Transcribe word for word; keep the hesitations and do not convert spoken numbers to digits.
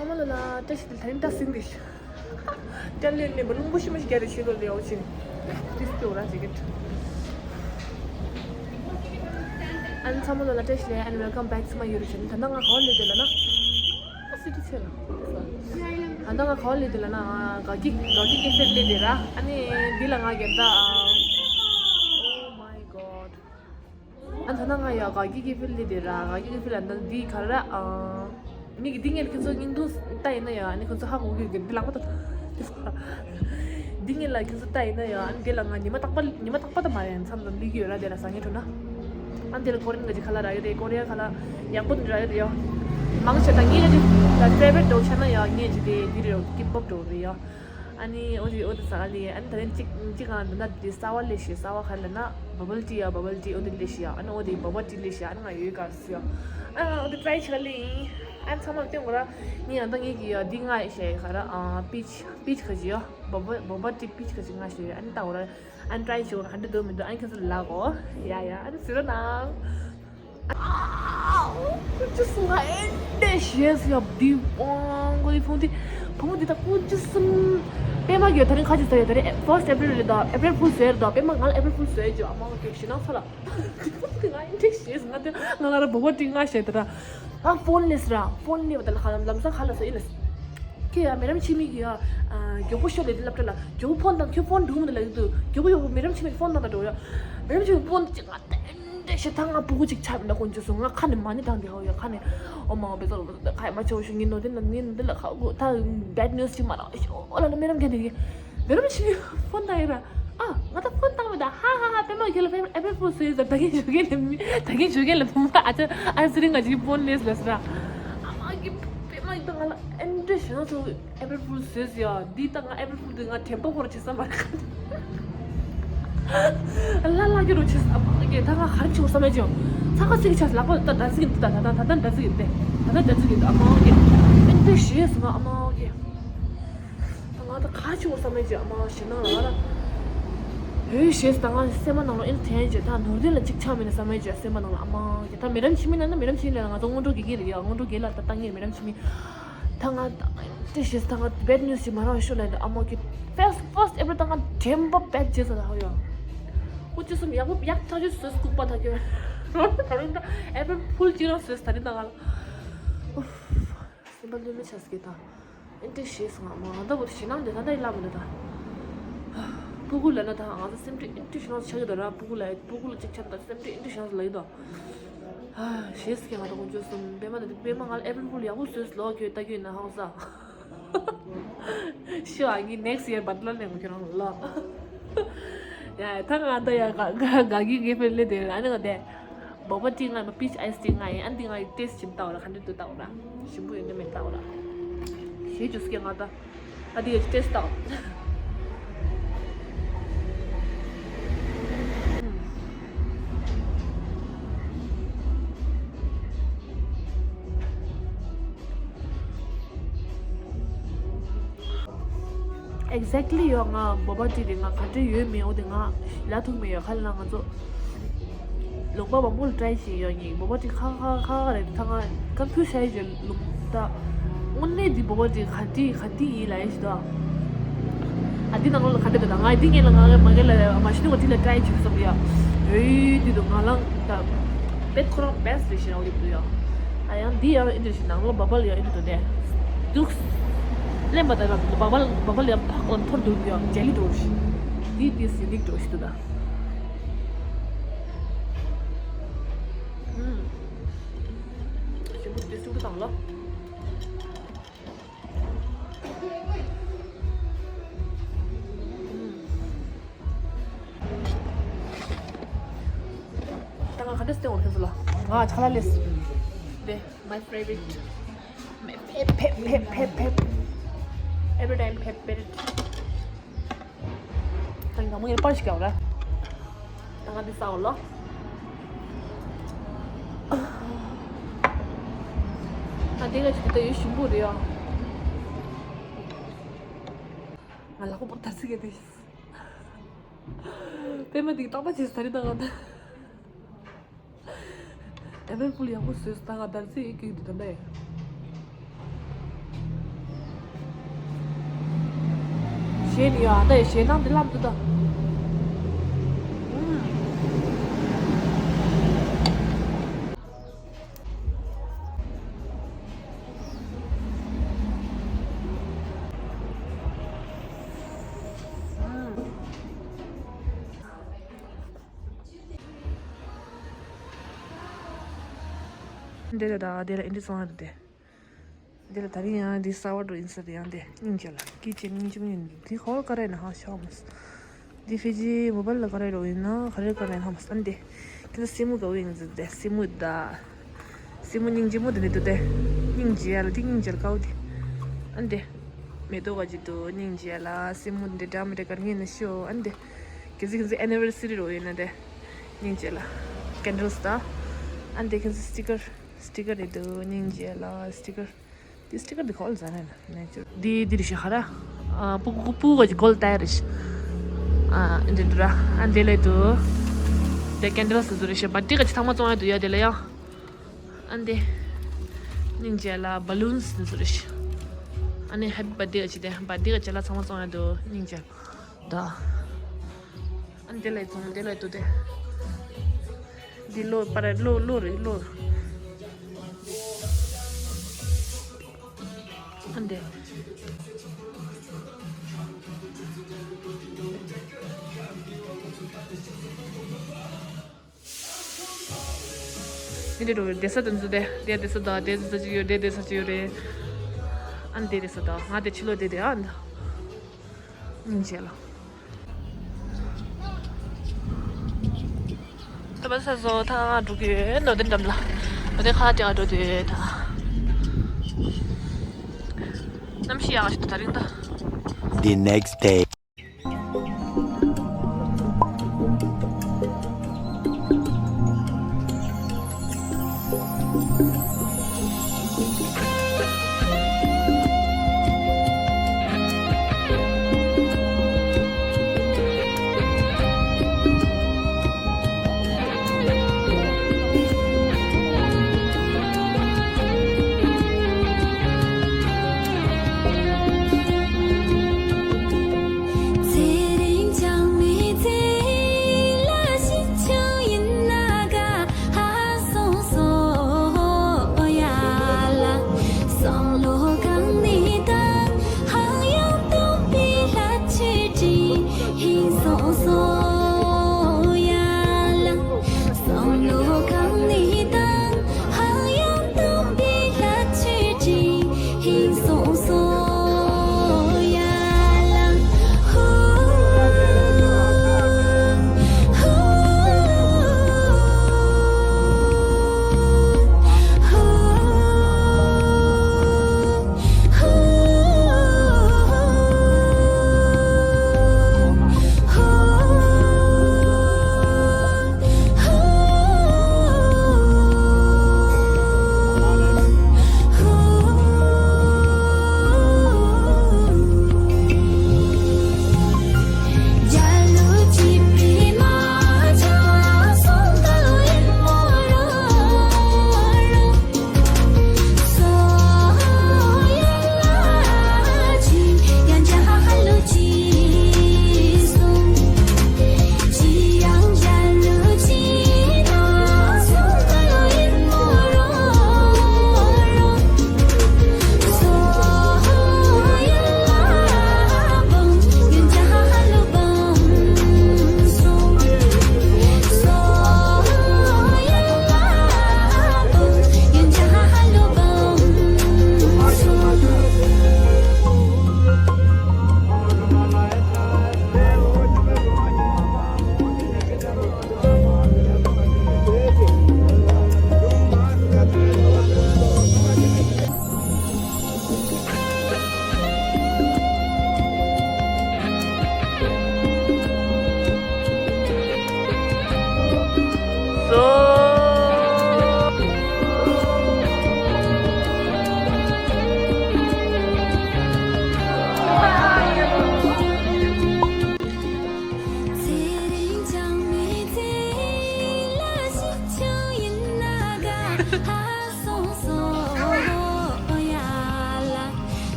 ཚང་མ་ལ་ལ་བཀྲ་ཤིས་བདེ་ལེགས། ད་རིང་ད་སིང་རེད། བཀྲ་ལས་མེད་པ་རླུང་བུ་ཤི་མ་ཤི་རྒྱག་རེ་བྱེད་དོ་ལེའོ་ཆེ། ཏིས་ཏི་འོ་ར་ཇེ་ཀེཊ། ཨ་ནི་ཚང་མ་ལ་ལ་བཀྲ་ཤིས་བདེ་ལེགས། ཨ་ནི་welcome back to my YouTube channel. ད་ལྟ་ང་ག་བ་ལས་དེ་ལ་ན། ཨ་སི་ཏི་ཆེ་ལ། ད་ལྟ་ང་ག་བ་ལས་དེ་ལ་ན་ང་དགའ་སྐྱིད་དགའ་སྐྱིད་ཀེ་ཧྥེ་ལས་དེ་ར། ཨ་ནི་འདི་ལ་ང་རྒན་ད། Oh my god. ཨ་ད་ན་ང་ཡ་དགའ་སྐྱིད་ཀེ་ཧྥེ་ལས་དེ་ར། དགའ་སྐྱིད་ཀེ་ཧྥེ་ལ་ན་འདི་ག་ར་ཨ། མི་གི་འདི་ངས་ཁྱོད་ཚོ་སྙིང་ཐུང་ལྟ་ཡིན་ན་ཡ། ཨ་ནི་ཁྱོད་ཚོ་ཧ་གོ་གི་ཡོད་གི། འདི་ལག་པ་ད། འདི་ངས་ལ་ཁྱོད་ཚོ་ལྟ་ཡིན་ན་ཡ། ཨ་ནི་དེ་ལ་ང་ཉི་མ་རྟག་པ་ཉི་མ་རྟག་པ་ད་མ་རེད། མཚམས་མཚམས་ལུས་ཀྱི་ཡོད་ར། དེ་ལ་ཟ་ངེས་འགྲོ་ན། ཨ་ནི་དེ་ལ་ཀོ་རི་ཡན་ག་ཅིག་ཁ་ལག་རག་ཡོད་རེད། ཀོ་རི་ཡན་ཁ་ལག་ཡག་པོ་འདི་རག་ཡོད་རེད་ཡ། མང་ཆེ་ད་ངས་ལ་དེ་ད་ཕེ་ཝ་རེཊ་འགྲོ་ཆ་ན་ཡ། ངས་ཅི་དེ་འདི་རེད། ཀིམ་པབ་འགྲོ་རེད་ཡ། ཨ་ནི་འོ་དེ་འོ་དེ་ཟ་ག་ལི། ཨ་ནི་ད་ལན་གཅིག་གཅིག་གང་འདི་ན་དེ་གསར་བ་ལས་ཤེས། གསར་བ་ག་ལ་ན་བ་བལ་ཏི་ཡ། བ་བལ་ཏི་འོ་དེ་ལས་ཤེས་ཡ། ཨ་ནི་འོ་དེ་བ་བལ་ཏི་ལས་ཤེས་ཡ། ཨ་ནི་ང་ཡོད་ག་སུ་ཡ། ཨ་འོ་དེ་ཊི་རའི་བྱེད་ག་ལི་ཡིན། ཨ་ནི་ཚང་མ་ལ་སྟོན་དགོས་ར། ངས་ཡང་ད་ངས་ཀྱི་ཡ་འདི་ང་ཤེས་ག་ར། ཨ་པི་ཆི་པི་ཆི་ག་ཅིག་ཡ། བ་བ་བ་བལ་ཏི་པི་ཆི་ག་ཅིག་ང་ཤེས། ཨ་ནི་ལྟ་དགོས་ར། ཨ་ནི་ཊི་རའི་བྱེད་དགོས་ར། ག་འདྲ་འདུག་མི་འདུག་ཨ་ནི་ཁྱེད་ཚོ་ལ་ལབ་དགོས་ཡ་ཡ། ཨ་ནི་ཟེར་རོ་ནང་། ཨ། ཀུ་ཅི་སུ་ང་ཨེ་འདྲ་ཞེས་ཡབ་དི་ཕོང་གོ་དི་ཕོང་དི་ཕོང་དི་ད་ཀུ་ཅི་སུ། པད་མ་གི་ད་རིང་ཁ་ཅིག་ཟེར་ཡ། ད་རིང་ཕར་སི་ཊི་ཨེ་པི་རལ་རེད་ད། ཨེ་པི་རལ་ཕུལ་ཟེར་ད། པད་མ་ང་ལ་ཨེ་པི་རལ་ཕུལ་ཟེར་ཅོ། ཨ་མ་གི་ཞེ་ནང་ས་ལ། དི་ཕོང་དི་ང་ཨེ་འདྲ་ཞེས་ང་དེ་ང་ང་ར་བོ་བོ་ཏི་ང་ཞེས་ད་ར། ཨ་ཕོན་ལེས་ར། ཕོན་ལེས་བ་ད་ལ་ཁ་ལམ་ལམ་སང་ཁ་ལ་ས་ཨི་ལས། ཁྱེད་ཡ་མེ་རམ་ཆི་མི་གི་ཡ། མགྱོགས་པོ་ཤོག་ལས་དི་ལབ་ད་ལ། མགྱོགས་པོ་ཕོན་དང་ཁྱོད་ཕོན་འགྲོ་མི་ད་ལ་ཡི་དུ། མགྱོགས་པོ་ཡོག་པོ་མེ་རམ་ཆི་མི་ཕོན་དང་ད་འགྲོ་ཡ། མེ་རམ་ཆི་མི་ཕོན་དང་ཅི་ང་ད། འདྲ་ཞིག་ད་ང་སྤུ་གུ་ཅིག་ཆགས་མི་འདྲ་དཀོན་མཆོག་གསུམ། ང་ཁ་ནས་མ་ཎི་བཏང་དེ་ཧ་ཡོད་ཁ་ནས། ཨོ་མ་བེ་ཙོ་ཁ་ཡ་མ་ཆེ་བོ་ཞུ་ངིན་ནོ་དེ་ན་ངིན་དེ་ལ་ཁ་གོ་ད་བེད་ནིའུ་སི་ཅིག་མ་རག་ཤོ་ལ་ན་མེ་རམ་གན་དེ་གི་མེ་རམ་ཆི་ཕོན་བཏང་ཡིན་ར། ཨ་ང་ད་ཕོན་བཏང་མི་ད་ཧ་ཧ་ཧ། པད་མ་ཁྱེད་ལ་ཨེ་པི་རལ་ཕུལ་ཟེར་ཡོད་ད། ད་གིན་ཞུ་གན་ལ་མི་ད་གིན་ཞུ་གན་ལ་བུ་མོ་ཨ་ཅག་ཨ་ཟི་རིང་ང་ཅིག་ཕོན་ལེས་ལ་ཟེར་ར། ཨ་མ་གི་པད་མ་ཡིན་ད་ང་ལ་ཨེ་འདྲ་ཞེ་ན་ཚོ། ཨེ་པི་རལ་ཕུལ་ཟེར་ཟེར་ཡ། འདི་ལྟ་ང་ཨེ་པི་རལ་ཕུལ་འདི་ང་དྲན་པ་ཁོ་ར་བྱེད་ས་མ་རེད། ལ་ལ་གི་རོ་བྱེད་ས་མ་རེད། ད་ང་ག་རེ་བྱེད་དགོས་བསམ་ཡ་ཅི་ཡོང་། ཚ་ཁ་སིག་ཆགས་ལག་པ་ད་ད་ཟིག་འདི་ད་ད་ད་ད་ད་ཟིག་འདི་ད་ད་ད་ཟིག་འདི་ཨ་མ་གི། ཨེ་འདི་ཞེས་སོང་ཨ་མ་གི། ད་ང་ད་ག་རེ་བྱེད་དགོས་བསམ་ཡ་ཅི་ཨ་མ་ཞེ་ན་ང་ལ། ཨེ་ཞེས་ད་ང་སེམས་པ་ནང་ལ་ཨེ་དྲན་ཅི་ད་ནོར་ལྡན་ལ་གཅིག་ཆགས་མེད་ན་བསམ་ཡ་ཅི་སེམས་པ་ནང་ལ་ཨ་མ་གི། ད་མེ་རམ་ཆི་མི་ན་ན་མེ་རམ་ཆི་ལ་ང་ཚོ་སྔོན་འགྲོ་དགེ་རྒན་རེད་ཡ། སྔོན་འགྲོ་དགེ་ལ་ད་ད་ངས་མེ་རམ་ཆི་མི། ད་ང་ད་ང་དེ་ཞེས་ད་ང་བེད་ནིའུ་སི་ཞིག་མ་རག་ཤོ་ལ་ཨ་མ་གི། ཕར་སི་ཕར་སི་ཨེ་པི་རལ་ད་ང་དྲན་པ་བེད་བྱེད་ས་ད་ཧ་ཡོ། ཁོ་ཅི་སུམ་ཡག་པོ་ཡག་ཐག་ཆོད་སོས་ལྐུགས་པ་ཐག་གི། རོ་ད་རུང་ད་ཨེ་པི་རལ་ཕུལ་ཅི་རང་སོས་ད་རིང་ད་ང་ལ། ཨུ། སེམས་པ་ལྷོད་ལྷོད་ཆགས་སི་ད། ཨེ་འདྲ་ཞེས་སོང་ང་མ་ད་བུ་ཞེ་ནང་དེ་ད་ད་ཡི་ལ་མི་འདུག་ད། སྤུ་གུ་ལ་ན་ད་ང་ཚོ་སེམས་ཁྲལ་ཨེ་འདྲ་ཞེ་ནང་ཆགས་ཀྱི་འདུག་ར། སྤུ་གུ་ལ་སྤུ་གུ་ལ་གཅིག་ཆགས་ད་སེམས་ཁྲལ་ཨེ་འདྲ་ཞེ་ནང་ལ་ཡི་ད། ཨ། ཞེས་ཀྱི་ང་ད་དཀོན་མཆོག་གསུམ། པད་མ་ད་དེ་པད་མ་ང་ལ་ཨེ་པི་རལ་ཕུལ་ཡག་པོ་བཟོས་སོ་ལོ། ཁྱོད་ལྟ་རྒྱུ་ཡིན་ན་ཧང་སང་། ཤི་བ་གི་next year butler ནས་ཁྱོད་རང་ལོ། ཡ་ད་ང་ད་ཡ་ག་ག་ག་གི་གི་ཕེ་ལེ་དེ་ཨ་ནི་ང་དེ། བོ་བ་ཏི་ང་ཡིན་པ་པིཆ་ཨའི་སི་ཏི་ང་ཡིན། ཨ་འདི་ང་ཡི་ཏེས་ཅིམ་ལྟ་བ་ལ་ག་འདྲ་འདུག་ལྟ་བ་ལ། ཞིམ་པོ་ཡོད་ན་མེད་ལྟ་བ་ལ། ཞེས་ཇུས་ཀྱི་ང་ད། ཨ་འདི་ཡོད་ཏེས་ལྟ་བ། Exactly ཡོད། ང་བོ་བ་ཏི་དེ་ང་ག་འདྲ་ཡོད་མེད་འོ་དེ་ང་ལ་ཐུག་མེད་ཡོད། ཁ་ལ་ང་ཚོ་ལུང་པ་མང་པོ་ལ་ཊ་རའི་བྱས་ཡོད། ངས་བོ་བ་ཏི་ཁ་ཁ་ཁ་ཁ་རེད་ད། ང་ཀོན་ཕིའུ་ཛི་བྱས་ཡོད་ལུང་ད། དངོས་གནས་འདི་བོ་བ་ཏི་ག་འདྲ་ག་འདྲ་ཡིན་ལབ་ཡ་ཞིག་ད། ཨ་འདི་ནང་ལོགས་ལ་ག་འདྲ་འདུག་ད། ང་འདི་ངས་ལ་ང་ལ་མ་གི་ལ་མ་ཤི་ནི་ང་འདི་ལ་ཊ་རའི་བྱེད་བསམ་ཡ། ཨེ་འདི་འདུག་ང་ལ་ད། བེད་ཁོ་རང་བེ་སི་ཊི་རེད་ཤི་རང་ཡོད་འདུག་ཡ། ཨ་ཡང་འདི་ཡང་ཨེ་འདྲ་ཞིག་ནང་ལོགས་བ་བལ་ཡང་ཨེ་འདྲ་འདུག་ནས། འདུག་ལེན་པ་དང་བ་བལ་བ་བལ་ཡང་ཕག་ལ་འཐོར་འདུག་ཡ། ཇེ་ལི་འདྲ་ཞིག་འདི་ཏིས་ཡུ་ནིག་འདྲ་ཞིག་འདུག་ད། ཨུམ། ཞིམ་པོ་འདི་སྲིན་པོ་དང་ལ། ད་ང་ག་འདྲ་སྟོན་འོང་ཁྱོད་ཚོ་ལ། ང་ཆ་ལ་ལེས། དེ་my favorite. ཕེབས་ཕེབས་ཕེབས་ཕེབས་ཕེབས། Every time ཕེབས་ཕེབས། ད་ང་མོ་ཡར་པར་ཞིག་རྒྱག་ར། ད་ང་འདི་ཟ་འོ་ལོ། ད་དེ་ག་ཅིག་ད་ཡོད་ཞིམ་པོ་རེད་ཡ། ང་ལག་པ་པོ་ད་ཚིག་གི་དེ། པད་མ་འདི་གི་རྟག་པ་བྱས་ད་རེད་ད་ང་ད། ཨེ་པལ་ཕུལ་ཡག་པོ་བཟོས་ད་ང་དར་རྩི་ཡིག་གིས་འདི་ད་ནས། དེ་ནི་ཡ་ད་ཞེད་སྣང་འདི་ལམ་དུ་ད། འདི་ལ་ད་འདི་ལ་ཨིན་དྲི་སོང་ཡ་འདུག་སྟེ། འདི་ལ་ད་རིང་ཡང་འདི་གསར་པ་འགྲོ་ཡིན་ས་དེ་ཡང་དེ་སྙིང་རྗེ་ལ་སྐྱིད་ཅེས་སྙིང་རྗེ་མོ་ཡིན། འདི་ཧོར་ཀ་རེ་ན་ཧ་ཤོག་མོ། འདི་ཕི་ཇི་མོ་བལ་ལ་ཀ་རེ་རོ་ཡིན་ན་ཧ་རེ་ཀ་རེ་ན་ཧ་མོ་སན་དེ། ཁྱེད་ཚོ་སེ་མོ་ག་བོ་ཡིན་ཟེར་དེ་སེ་མོ་ད། སེ་མོ་སྙིང་རྗེ་མོ་དེ་འདི་འདུག་སྟེ། སྙིང་རྗེ་ལ་དེ་སྙིང་རྗེ་ལ་ཀའོ་དེ། ཨན་དེ། མེ་ཏོག་ག་ཅིག་འདུག་སྙིང་རྗེ་ལ་སེ་མོ་འདི་འདྲ་མི་འདྲ་གར་ངེས་ན་ཤོག་ཨན་དེ། ཁྱེད་ཚོ་ཁྱེད་ཚོ་ཨེ་ནི་ཝར་སི་རི་རོ་ཡིན་ན་དེ། སྙིང་རྗེ་ལ། ཀེན་ཌལ་སི་ད། ཨན་དེ་ཁྱེད་ཚོ་སི་ཊི་ཀར། སི་ཊི་ཀར་རེད་འདུག་སྙིང་རྗེ་ལ་སི་ཊི་ཀར། འདི་སི་ཊི་ཀར་འདི་ཁོ་ལ་ཟ་ན་ན་ནེ་ཅར། འདི་འདི་རེད་ཤག་ཧ་ར། ཨ་སྤུ་གུ་སྤུ་གུ་གི་གོལ་ཏའི་རེད་ཤག་ཨ་འདི་འདི་ར། ཨ་འདི་ལས་འདུག་དེ་ཀེན་ཌལ་སི་འདི་རེད་ཤག་བར་ཐི་ཌེ་ག་ཅིག་ཚང་མ་བཙོང་ཡ་འདུག་ཡ་དེ་ལ་ཡ། ཨ་འདི། སྙིང་རྗེ་ལ་བ་ལུན་སི་འདི་རེད་ཤག་ཨ་ནི་ཧེ་པི་བར་ཐི་ཌེ་ག་ཅིག་དེ་བར་ཐི་ཌེ་ག་ཅིག་ལ་ཚང་མ་བཙོང་ཡ་འདུག་སྙིང་རྗེ། ད། ཨ་འདི་ལས་བཙོང་འདི་ལས་འདུག་སྟེ། འདི་ལོ་པར་ལོ་ལོ་རེད་ལོ། ཨ་འདི། འདི་འདྲ་འགྲོ་བསྡད་ས་དེ་ཚོ་དེ་དེ་བསྡད་ས་དང་དེ་བསྡད་ས་ཅིག་ཡོད་དེ་བསྡད་ས་ཅིག་ཡོད་རེད། ཨ་འདི་བསྡད་ས་དང་ང་དེ་ཕྱི་ལོགས་བསྡད་དེ་ཨ་འདི། སྙིང་རྗེ་ལ། ད་བ་ས་བཟོ་ཐང་འགྲོ་གི་ཡོད་ནོ་དེ་འགྲམ་ལ། ནོ་དེ་ཁ་ཏེ་འགྲོ་དུས་ད། གནམ་གཤིས་ཡག་ཞིག་ད་རིང་ད། The next day.